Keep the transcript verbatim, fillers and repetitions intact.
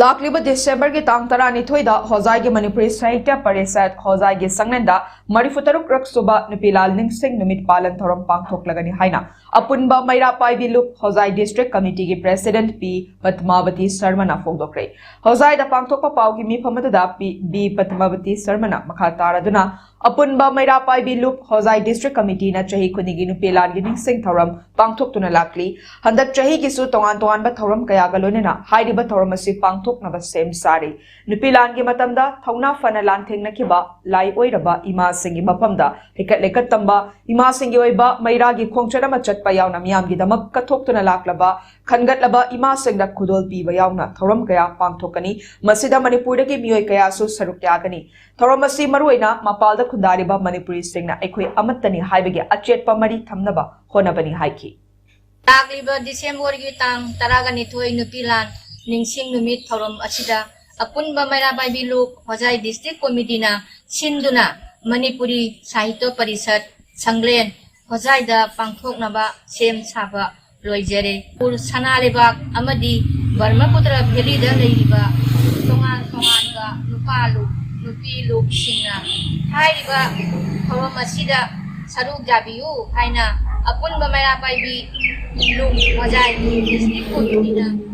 ꯂꯥꯛꯂꯤꯕ ꯗꯤꯁꯦꯝꯕꯔꯒꯤ ꯇꯥꯡ ꯇꯔꯥꯅꯤꯊꯣꯏꯗ ꯍꯣꯖꯥꯏꯒꯤ ꯃꯅꯤꯄꯨꯔꯤ ꯁꯥꯍꯤꯇ꯭ꯌ ꯄꯔꯤꯁꯠ ꯍꯣꯖꯥꯏꯒꯤ ꯁꯪꯂꯦꯟꯗ ꯃꯔꯤꯐꯨꯇꯔꯨꯛ ꯔꯛ ꯁꯨꯕ ꯅꯨꯄꯤ ꯂꯥꯟ ꯅꯤꯡꯁꯤꯡ ꯅꯨꯃꯤꯠ ꯄꯥꯂꯟ ꯊꯧꯔꯝ ꯄꯥꯡꯊꯣꯛꯂꯒꯅꯤ ꯍꯥꯏꯅ ꯑꯄꯨꯟꯕ ꯃꯩꯔꯥ ꯄꯥꯏꯕꯤ ꯂꯨꯞ ꯍꯣꯖꯥꯏ ꯗꯤꯁꯇ꯭ꯔꯤꯛ ꯀꯃꯤꯇꯤꯒꯤ ꯄ꯭ꯔꯦꯁꯤꯗꯦꯟꯠ ꯄꯤ ꯄꯗꯃꯥꯕꯇꯤ ꯁꯔꯃꯅ ꯐꯣꯡꯗꯣꯛꯈ꯭ꯔꯦ꯫ ꯍꯣꯖꯥꯏꯗ ꯄꯥꯡꯊꯣꯛꯄ ꯄꯥꯎꯒꯤ ꯃꯤꯐꯝ ꯑꯗꯨꯗ ꯄꯤ ꯕꯤ ꯄꯗꯃꯥꯕꯇꯤ ꯁꯔꯃꯅ ꯃꯈꯥ ꯇꯥꯔꯗꯨꯅ ꯑꯄꯨꯟꯕ ꯃꯩꯔꯥ ꯄꯥꯏꯕꯤ ꯂꯨꯞ ꯍꯣꯖꯥꯏ ꯗꯤꯁꯇ꯭ꯔꯤꯛ ꯀꯃꯤꯇꯤꯅ ꯆꯍꯤ ꯈꯨꯗꯤꯡꯒꯤ ꯅꯨꯄꯤ ꯂꯥꯟꯒꯤ ꯅꯤꯡꯁꯤꯡ ꯊꯧꯔꯝ ꯄꯥꯡꯊꯣꯛꯇꯨꯅ ꯂꯥꯛꯂꯤ꯫ ꯍꯟꯗꯛ ꯆꯍꯤꯒꯤꯁꯨ ꯇꯣꯉꯥꯟ ꯇꯣꯉꯥꯟꯕ ꯊꯧꯔꯝ ꯀꯌꯥꯒ ꯂꯣꯏꯅꯅ ꯍꯥꯏꯔꯤꯕ ꯊꯧꯔꯝ ꯑꯁꯤ ꯄꯥꯡꯊꯣꯛꯅꯕ ꯁꯦꯝ ꯁꯥꯔꯤ꯫ ꯅꯨꯄꯤ ꯂꯥꯟꯒꯤ ꯃꯇꯝꯗ ꯊꯧꯅꯥ ꯐꯅ ꯂꯥꯟꯊꯦꯡꯅꯈꯤꯕ ꯂꯥꯏ ꯑꯣꯏꯔꯕ ꯏꯃꯥꯁꯤꯡꯒꯤ ꯃꯐꯝꯗ ꯍꯤꯀꯠ ꯂꯩꯀꯠ ꯇꯝꯕ, ꯏꯃꯥꯁꯤꯡꯒꯤ ꯑꯣꯏꯕ ꯃꯩꯔꯥꯒꯤ ꯈꯣꯡꯆꯠ ꯑꯃ ꯆꯠꯄ ꯌꯥꯎꯅ ꯃꯤꯌꯥꯝꯒꯤꯗꯃꯛ ꯀꯠꯊꯣꯛꯇꯨꯅ ꯂꯥꯛꯂꯕ ꯈꯟꯒꯠꯂꯕ ꯏꯃꯥꯁꯤꯡꯗ ꯈꯨꯗꯣꯜ ꯄꯤꯕ ꯌꯥꯎꯅ ꯊꯧꯔꯝ ꯀꯌꯥ ꯄꯥꯡꯊꯣꯛꯀꯅꯤ꯫ ꯃꯁꯤꯗ ꯃꯅꯤꯄꯨꯔꯗꯒꯤ ꯃꯤꯑꯣꯏ ꯀꯌꯥꯁꯨ ꯁꯔꯨꯛ ꯌꯥꯒꯅꯤ꯫ ꯊꯧꯔꯝ ꯑꯁꯤ ꯃꯔꯨꯑꯣꯏꯅ ꯃꯄꯥꯜꯗ ꯈꯨꯟꯗꯥꯔꯤꯕ ꯃꯅꯤꯄꯨꯔꯤꯁꯤꯡꯅ ꯑꯩꯈꯣꯏ ꯑꯃꯠꯇꯅꯤ ꯍꯥꯏꯕꯒꯤ ꯑꯆꯦꯠꯄ ꯃꯔꯤ ꯊꯝꯅꯕ ꯍꯣꯠꯅꯕꯅꯤ ꯍꯥꯏꯈꯤ꯫ ꯂꯥꯛꯂꯤꯕ ꯗꯤꯁꯦꯝꯕꯔꯒꯤ ꯇꯥꯡ ꯇꯔꯥꯒ ꯅꯤꯊꯣꯏ ꯅꯨꯄꯤ ꯂꯥꯟ ꯅꯤꯡꯁꯤꯡ ꯅꯨꯃꯤꯠ ꯊꯧꯔꯝ ꯑꯁꯤꯗ ꯑꯄꯨꯟꯕ ꯃꯩꯔꯥ ꯄꯥꯏꯕꯤ ꯂꯨꯞ ꯍꯣꯖꯥꯏ ꯗꯤꯁꯇ꯭ꯔꯤꯛ ꯀꯣꯃꯤꯇꯤꯅ ꯁꯤꯟꯗꯨꯅ ꯃꯅꯤꯄꯨꯔꯤ ꯁꯥꯍꯤꯇ꯭ꯌ ꯄꯔꯤꯁꯠ ꯁꯪꯂꯦꯟ ꯍꯣꯖꯥꯏꯗ ꯄꯥꯡꯊꯣꯛꯅꯕ ꯁꯦꯝ ꯁꯥꯕ ꯂꯣꯏꯖꯔꯦ꯫ ꯃꯅꯤꯄꯨꯔ ꯁꯅꯥ ꯂꯩꯕꯥꯛ ꯑꯃꯗꯤ ꯕ꯭ꯔꯍ꯭ꯃꯄꯨꯇ꯭ꯔ ꯚꯦꯂꯤꯗ ꯂꯩꯔꯤꯕ ꯇꯣꯉꯥꯟ ꯇꯣꯉꯥꯟꯕ ꯅꯨꯄꯥ ꯂꯨꯞ, ꯅꯨꯄꯤ ꯂꯨꯞꯁꯤꯡꯅ ꯍꯥꯏꯔꯤꯕ ꯊꯧꯔꯝ ꯑꯁꯤꯗ ꯁꯔꯨꯛ ꯌꯥꯕꯤꯌꯨ ꯍꯥꯏꯅ ꯑꯄꯨꯟꯕ ꯃꯩꯔꯥ ꯄꯥꯏꯕꯤ ꯂꯨꯞ ꯍꯣꯖꯥꯏ ꯗꯤꯁꯇ꯭ꯔꯤꯛ ꯀꯣꯃꯤꯇꯤꯅ